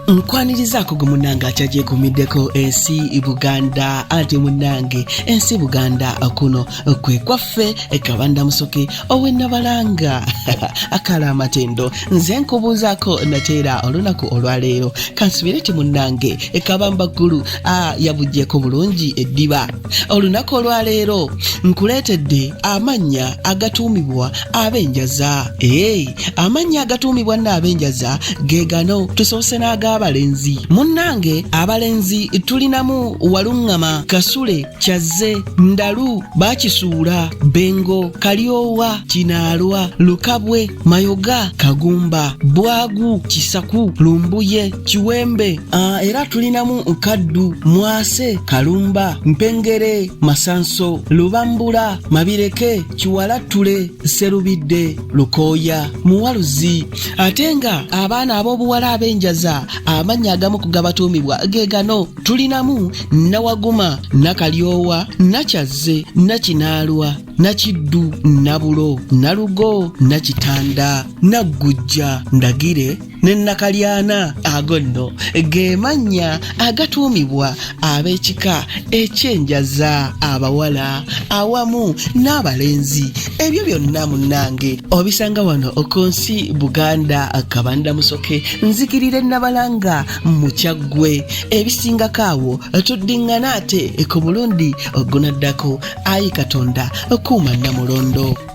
Nkwanirizaako gwe munnange akyagyekuumiddeko ensi Buganda, anti munnange ensi Buganda kuno kwe kwaffe. Kabanda Musoke ow'Ennabalanga akala amatendo, nze nkubuuzaako nateera olunaku olwaleero. Kansubire ti munnange Kabamba Ggulu yabuggyeko bulungi eddiba. Olunaku olwaleero nkuleetedde amannya agatuumibwa ab'enjaza. Ee, amannya agatuumibwa nno ab'enjaza ge gano. Tusoose n'ag'abalenzi. Munnange abalenzi tulinamu Waluŋŋama, Kasule, Kyazze, Ndalu, Bakisuula, Bengo, Kalyowa, Kinaalwa, Lukabwe, Mayoga, Kagumba, Bwagu, Kisaku, Lumbuye, Kiwembe. Era tulinamu Kaddu, Mwase, Kalumba, Mpengere, Masanso, Lubambula, Mabireke, Kiwalattule, Serubidde, Lukooya, Muwaluzi. Ate nga abaana ab'obuwala ab'enjaza amannya agamu ku gabatuumibwa ge gano. Tulinamu Nawaguma, Nakalyowa, Nakyazze, Nakinaalwa, Nakiddu, Nabulo, Nalugo, Nakitanda, Naggujja, Ndagire ne Nakalyana. Ago nno ge mannya agatuumibwa ab'ekika eky'enjaza abawala awamu n'abalenzi. Ebyo byonna munnange obisanga wano ku nsi Buganda. Kabanda Musoke, nzikirire Nabalanga mu Kyaggwe. Ebisingako awo tuddiŋŋana ate ku mulundi ogunaddako. Ayi Katonda, kuuma Nnamulondo.